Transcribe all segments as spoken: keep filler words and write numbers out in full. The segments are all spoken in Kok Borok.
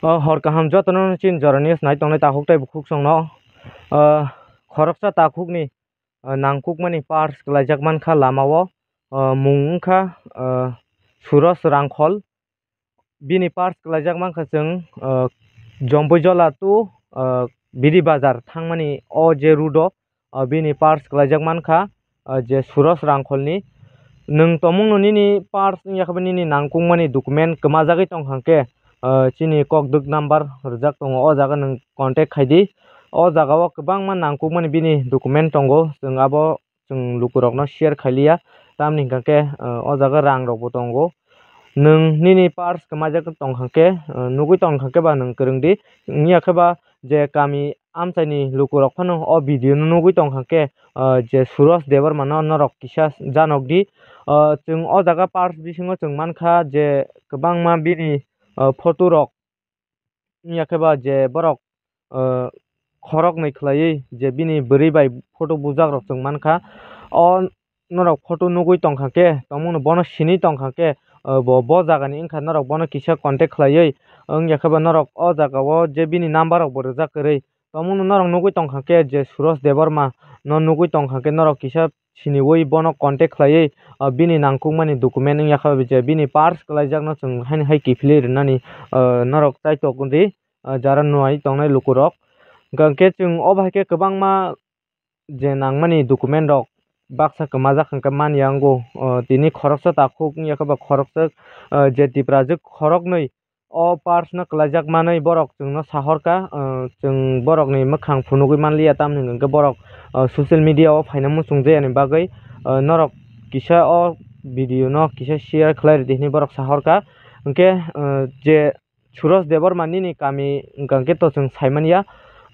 O hor kaham jotono chini jora news nai tongnai takhuk tei bukhuk songno, o, khoroksa takhukni, o, nangkukmani pars kwlaijak mankha lamao, o, mung wngkha, o, Suros Rangkhol. Bini pars kwlaijak mankha chwng, o, Jompuijola to, o, Bidi Bazar thangmani o je road o, o, bini pars kwlaijak mankha, o, je Suros Rangkholni. Nwng tongmungno nini pars wngya khe bo nini nangkukmani document kwmajagwi tongkha khe, o, chini kokdwk number rijak tongo, o jaga nwng contact khai di. O jagao kwbangma nangkukmani bini document tongo, chwng abo chwng lukurokno share khailiya, tamni hwnkha khe, o, o jaga rangrokbo tongo. Nwng nini pars kwmajak tongkha khe, o, nugwi tongkha khe ba nwng kwrwng di, wngya khe ba je kami amchaini lukurok phano o video no nugwi tongkha khe, o, je Suros Debbarma no norok kisa janok di. O, chwng o jaga pars bisingo chwng mankha je kwbangma bini, o, photo rok wngya khe ba je borok, o, khoroknwi khwlaiwi je bini bwrwi bai photo bujak rok chwng mankha. O norok photo nugwi tongkha khe tongmungno bono sinwi tongkha khe, o, bo, bo jagani wngkha norok bono kisa contact khwlaiwi wngya khe ba norok o jagao je bini number rokbo rijak kwrwi. Tongmungno norok nugwi tongkha khe je Suros Debbarma no nugwi tongkha khe norok kisa siniwi bono contact khlaiwi, o, bini nangkukmani document wngya khe je bini pars kwlaijakno chwng haino hai kiphilwi rwnani, o, norok chaitok di, o, jara nuai tongnai lukurok. Hwnkhe chwng o bahai khe kwbangma je nangmani document rok baksa kwmajak hwnkhe manya wngo, o, tini khoroksa takhuk wngya khe ba khoroksa, o, je Tiprajwk khoroknwi o pars no kwlaijak manwi borok chwngno sahorkha, o, chwng borokni mwkhang phunugwi manliya, tamni hwnkhe borok, o, social media o phaina muchungjayani bagwi, o, norok kisa o video no kisa share khlai rwdi hinwi borok sahorkha. Hwnkhe, o, je Suros Debbarma nini kami hwnkha hwnkhe to chwng saimanya,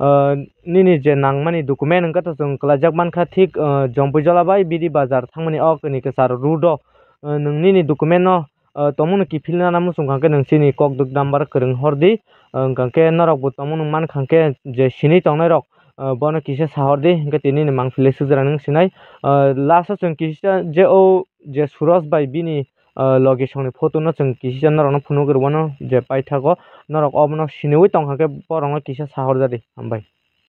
o, nini je nangmani document hwnkhe to chwng kwlaijak mankha thik, o, Jompuijola bai Bidi Bazar thangmani o kini kwcharo road o, o, nwng nini document no, o, tongmungno kiphilna muchung kha khe nwng chini kokdwk number kwrwng hor di, o, hwnkha khe norokbo tongmung nwng mankha khe je sinwi tongnairok, o, bono kisa sahor di, hwnkhe tini ni mangpili sujra nwng sinai. O, last o chwng kisa je o je Suros bai bini, o, logisongni photo no chwng kisa norokno phunugwi rwmano je paithago norok obono siniwi tongkha khe borokno kisa sahor jadi. Hambai.